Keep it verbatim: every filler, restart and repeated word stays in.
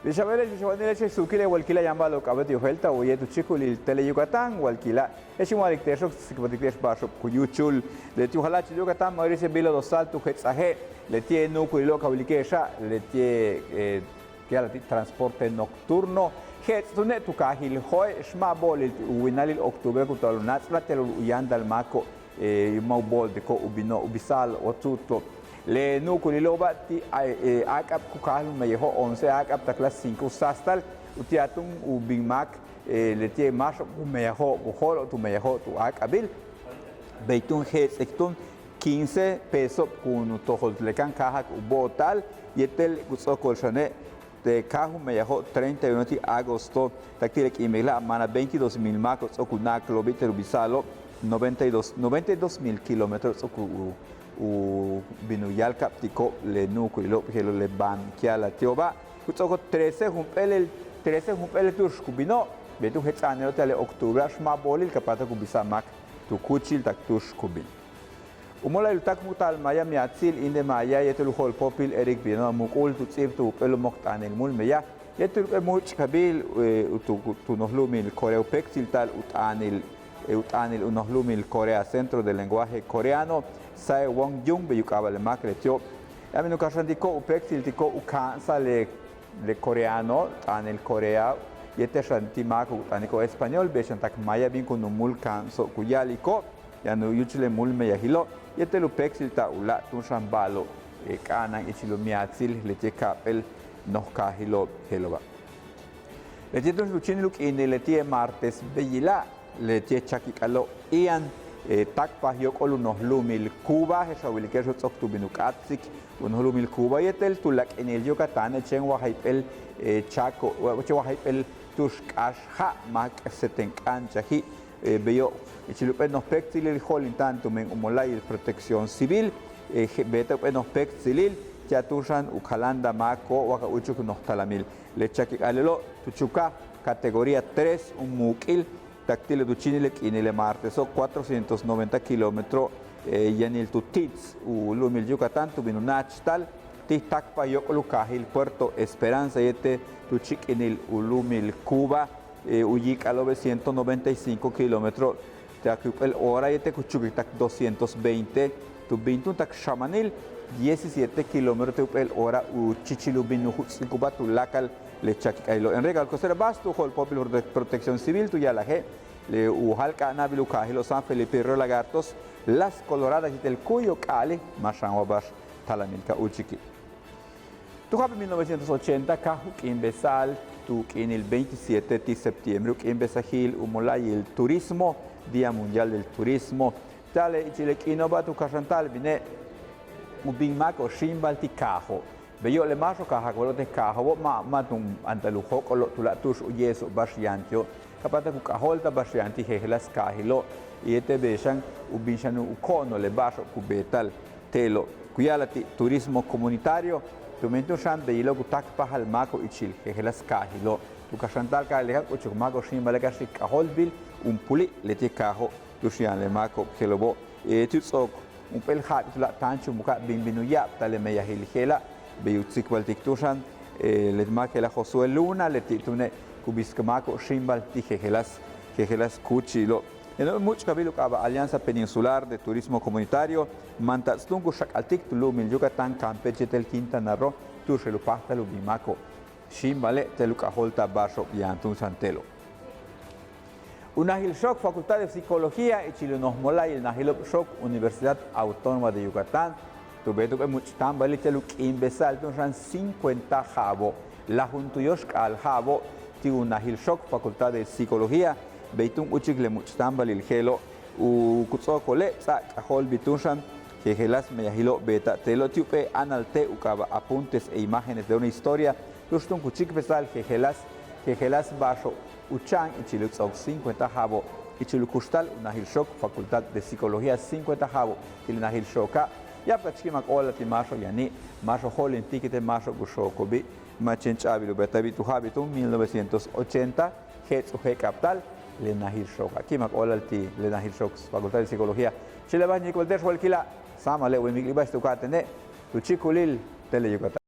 Bix a beele'ex, bix a wanile'ex, suukile' walkila' yaan ba'alo'ob k'a'abéet u je'elta'al u yéetel u chíikulil Tele Yucatán, walkila' je'ex in wa'alik te'exo'ob k-tsikbaltik te'ex ba'axo'ob ku yúuchul. Leti' u jala'achil Yucatán, Mauricio Vila Dosal tu jets'aje'. Leti'e' nu'ukulilo'ob ka wilike'exa', leti'e' ku ya'ala'al ti' transporte nocturno, je'ets' túune' tu kaajil Jo'e', xma' bo'olil u winalil octubre ku taal u náats'lal te'elo' u yáantal máako'ob ma' u bo'oltiko'ob u bino'ob u bisa'al ots'u'uto'. Le nu'ukulilo'oba' ti' áak'ab ku káajal u meyajo'ob, once áak'ab tak las cinco u sáastal, uti'al túun u bin máak leti'e' máaxo'ob ku meyajo'ob, ku jo'olo'ob tu meyajo'ob tu áak'abil. Bey túun je'ets'ik túun quince peso'ob kun u tojol le kan káajak u bo'ota'al yéetel ku ts'o'okol xane' te' káaj u meyajo'ob treinta y uno ti' agosto, tak ti' le k'iin bejla'a' máan veintidós mil máako'ob ts'o'ok u na'aklo'obi' te'el u bisa'alo'ob noventa y dos, noventa y dos mil kilómetro ts'o'ok u bin u yáalka'abtiko'ob le nu'ukulilo'ob je'elo' le baan ku ya'ala'al ti'oba'. Ku ts'o'okol trece jump'éelel, trece jump'éelel tu'ux ku bino'ob, beey túun jets'a'anelo'ob ti'al le octubrea' xma' bo'olil ka páatak u bisa'al máak tu kúuchil tak tu'ux ku bin. U mola'ayil u táakpajtal maaya miatsil India Maaya yéetel u jo'olpóopil Eric Villanueva Mucul tu ts'íibta'al jump'éel u mok t'aanil múul meyaj yéetel jump'éel múuch'kabil tu noj lu'umil Corea u péektzilta'al u t'aanil, u t'aanil u noj lu'umil Corea Centro de Lenguaje Coreano, Sae Won Yung bey u k'aaba' le máak leti'ob. Yaan bin u kaxantiko'ob u péektziltiko'ob u ka'ansa'al le le coreano, t'aanil Corea, yéetel xan ti' máako'ob ku t'aniko'ob español, bey xan tak maaya bin kun u múul ka'anso'ob ku ya'aliko'ob, yaan u yúuchul le múul meyajilo' yéetel u péektzilta'al u láak' túun xan ba'alo'ob k'a'ana'an ichil u miatsil leti'e' ka'ap'éel noj kaajilo'ob je'elo'oba'. Leti'e' túun tu chíinil u k'iinil leti'e' martes beyila', leti'e' chakik'alo' Ian, táakpaj yóok'ol u noj lu'umil Cuba, je'ex a wilike'exo' ts'o'ok tu bin u k'áatsik u noj lu'umil Cuba yéetel tuláakal k'iinil Yucatáne', chéen wa jayp'éel cháako', chéen wa jayp'éel tu'ux k'áax ja', máak seten k'áanchaji'. Beyo' ichil jump'éel noj péektzilil jo'olinta'an tumen u mola'ayil Protección Civil, beeta'al jump'éel noj péektzilil ti'al túun xan u kaláanta'al máako'ob wa ka úuchuk noj talamil. Le chakik'alilo' tu chukaj categoría tres u muuk'il, tak ti' le tu chíinil le k'iinil le marteso' cuatrocientos noventa kilómetro yanil tu ti'its u lu'umil Yucatán tu bin u náachtal ti' táakpaj yóok'ol u kaajil Puerto Esperanza yéetel tu chíik'inil u lu'umil Cuba, u yiik'alo'obe' ciento noventa y cinco kilómetro tak jump'éel hora yéetel ku chukik tak doscientos veinte, tu bin túun tak xamanil diecisiete kilómetro te' jump'éel hora u chichil u bin u juts'ikuba' tuláakal le chakik'alilo'. Enrique Alcocer Abasto, jo'olpóopil Protección Civil tu ya'alaje' le u jáal k'a'ana'abil u kaajilo' San Felipe Río Lagartos, Las Coloradas yéetel Cuyo k'a'ali' ma' xan wa ba'ax talamil ka úuchiki'. Tu ja'abil mil novecientos ochenta káaj u k'iimbesa'al tu k'iinil veintisiete ti' septiembre u k'iimbesajil u mola'ayil turismo, Día Mundial del Turismo. Ti'ale' ichil le k'iino'oba' tu kaxanta'al bine' u bin máako'ob xíimbal ti' kaajo'. Beyo' le máaxo'ob ka jakwalo'ob te' kaajo'obo' ma', ma' túun anta'al u jóok'olo'ob tuláak' tu'ux u ye'eso'ob ba'ax yaan ti'ob. Ka páatak u k'ajóolta'al ba'ax yaan ti' jejeláas kaajilo' yéetel bey xan u bin xan u ko'onol le ba'axo'ob ku beeta'al te'elo'. Ku ya'ala'al ti' turismo comunitario tumen túun xan beyilo'ob ku táakpajal máako'ob ichil jejeláas kaajilo'. Tu kaxanta'al ka le ka k'uchuk máako'ob xíimbale' ka xi'ik k'ajóoltbil jumpuli' leti'e' kaajo' tu'ux yaan le máako'ob je'elo'obo'. Ti' u ts'o'ok jump'éel ja'abil tuláak' táanchumuk a bin bin u ya'abtal le meyajil je'ela', bey u tsikbaltik túun xan le máak je'ela' Josué Luna, leti' túune' ku bisik máako'ob xíimbal ti' jejeláas, jejeláas kúuchilo'ob. Yaan u múuch'kabil u k'aaba' Alianza Peninsular de Turismo Comunitario, mantats' túun ku xak'altik tu lu'umil Yucatán, Campeche yéetel Quintana Roo tu'ux je'el u páajtal u bin máako'ob xíimbale' te'el u k'ajóolta'al ba'axo'ob yaan túun xan te'elo'. U najil xook Facultad de Psicología ichil u noj mola'ayil najilo'ob xook Universidad Autónoma de Yucatán tu beetik jump'éel múuch'táambalil ti'al u k'iimbesa'al túun xan cincuenta ja'abo'ob, lajuntu yóox k'aal ja'abo'ob ti' u najil xook Facultad de Psicología. Bey túun úuchik le múuch'táambalil je'elo', u ku ts'o'okole' ts'a'ab k'ajóoltbil túun xan jejeláas meyajilo'ob beeta'ab te'elo'. Ti' jump'éel áanal te' u k'aaba' Apuntes e imágenes de una historia, tu'ux túun ku chíikpesa'al jejeláas, jejeláas ba'axo'ob u cha'an ichil u ts'o'ok cincuenta ja'abo'ob ichil u kuxtal u najil xook Facultad de Psicología. Cincuenta ja'abo'ob ti' le najil xooka' ya'abka'ach ki'imak óolal ti' máaxo'ob yaani', máaxo'ob jo'olintiki' te' máaxo'ob ku xooko'obi', ma' chéen ch'a'abil u beeta'abil tu ja'abil túun mil novecientos ochenta je'ets' u je'ek'abtal le najil xooka'. Ki'imak óolal ti' le najil xook Facultad de Psicología. Chéen le ba'ax in yéeytal te'ex walkila', sáamale' wéeyn bik'il ba'ax tu ka'aj tene' tu chíikulil Tele Yucatán.